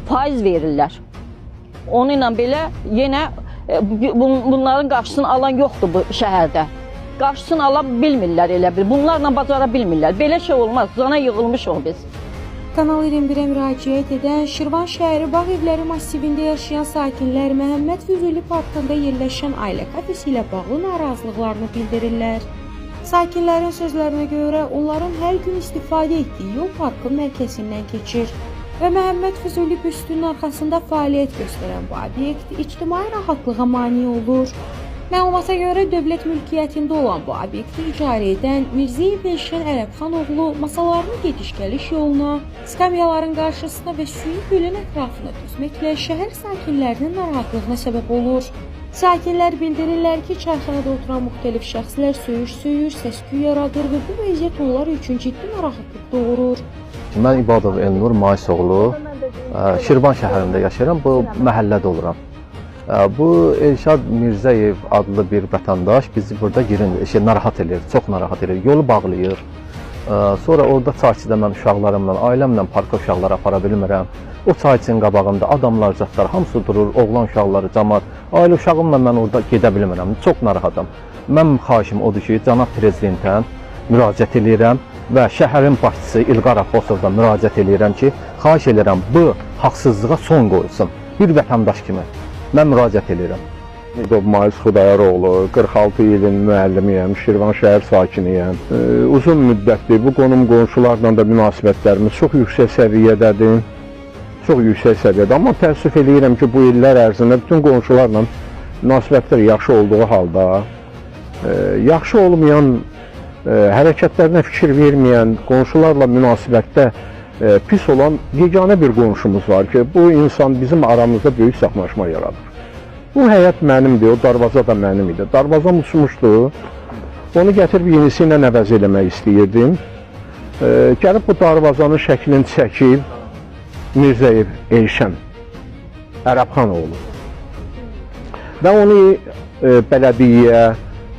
Faiz verirlər. Onunla belə yenə bunların qarşısını alan yoxdur bu şəhərdə. Qarşısını ala bilmirlər elə bil. Bunlarla bacara bilmirlər. Belə şey olmaz. Zana yığılmışıq biz. Kanal 21-ə müraciət edən Şirvan şəhəri Bağ Evləri massivində yaşayan sakinlər Məhəmməd Füzuli parkında yerləşən ailə kafesi ilə bağlı narazılıqlarını bildirirlər. Sakinlərin sözlərinə görə onların hər gün istifadə etdiyi yol parkın mərkəzindən keçir və Məhəmməd Füzuli büstünün arxasında fəaliyyət göstərən bu obyekt ictimai rahatlığa mane olur. Məlumata görə dövlət mülkiyyətində olan bu obyekti icarə edən Mirziyev Elşən Ərəbxanoğlu masalarını gediş-gəliş yoluna, skamyaların qarşısına və süni gölün ətrafına düzməklə şəhər sakinlərinin narahatlığına səbəb olur. Sakinlər bildirirlər ki, çayxanada oturan müxtəlif şəxslər söyüş söyür, səs-küy yaradır və bu vəziyyət onlar üçün ciddi narahatlıq doğurur. Mən İbadov Elnur Mayısoğlu, Şirvan şəhərində yaşayıram, bu məhəllədə oluram. Bu Elşad Mirzəyev adlı bir vətəndaş bizi burada narahat edir, çox narahat edir, yolu bağlayır. Sonra orada çayçıda mən uşaqlarımla, ailəmlə parka uşaqları apara bilmirəm. O çayçının qabağında adamlar, zətlər, hamısı durur, oğlan uşaqları, camaat. Ailə uşağımla mən orada gedə bilmirəm, çox narahatam. Mən xahişim odur ki, cənab prezidentə müraciət eləyirəm və şəhərin başçısı İlqar Abbasovdan müraciət eləyirəm ki, xahiş eləyirəm bu haqsızlığa son qoyulsun bir vətəndaş kimi. Mən müraciət eləyirəm. İbadov Mayis Xudayaroğlu, 46 ilin müəllimiyəm, Şirvan şəhər sakiniyəm. Uzun müddətdir bu qonum qonşularla da münasibətlərimiz çox yüksək səviyyədədir. Çox yüksək səviyyədə. Amma təəssüf eləyirəm ki, bu illər ərzində bütün qonşularla münasibətlər yaxşı olduğu halda, yaxşı olmayan, hərəkətlərinə fikir verməyən, qonşularla münasibətdə pis olan yeganə bir qonşumuz var ki, bu insan bizim aramızda böyük saxmaşma yaradır. Bu həyat mənimdir, o darvaza da mənim idi. Darvazam uçmuşdu, onu gətirib yenisi ilə əvəz eləmək istəyirdim. Gəlib bu darvazanın şəklini çəkib Mirzəyev Elşən Ərəbxanoğlu və onu bələdiyyəyə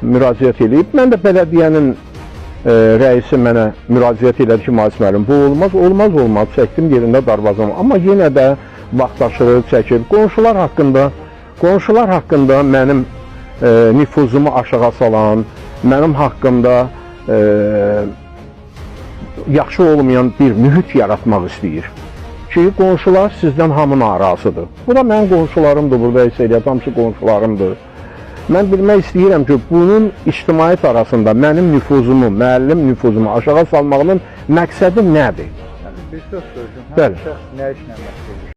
müraciət eləyib. Mən də bələdiyyənin rəisi mənə müraciət elədi ki, Mayis müəllim, bu olmaz, olmaz, olmaz, çəkdim yerində darvazamı. Amma yenə də vaxtaşırı çəkib. Qonşular haqqında mənim nüfuzumu aşağı salan, mənim haqqımda yaxşı olmayan bir mühit yaratmaq istəyir ki, qonşular sizdən hamı narazıdır. Bu da mənim qonşularımdır, burada isə eləyət, hamısı qonşularımdır. Mən bilmək istəyirəm ki, bunun ictimaiyyət arasında mənim nüfuzumu, müəllim nüfuzumu aşağı salmağının məqsədi nədir? Bir söz söyləyim, həmin şəxs nə işlə məşğuldur?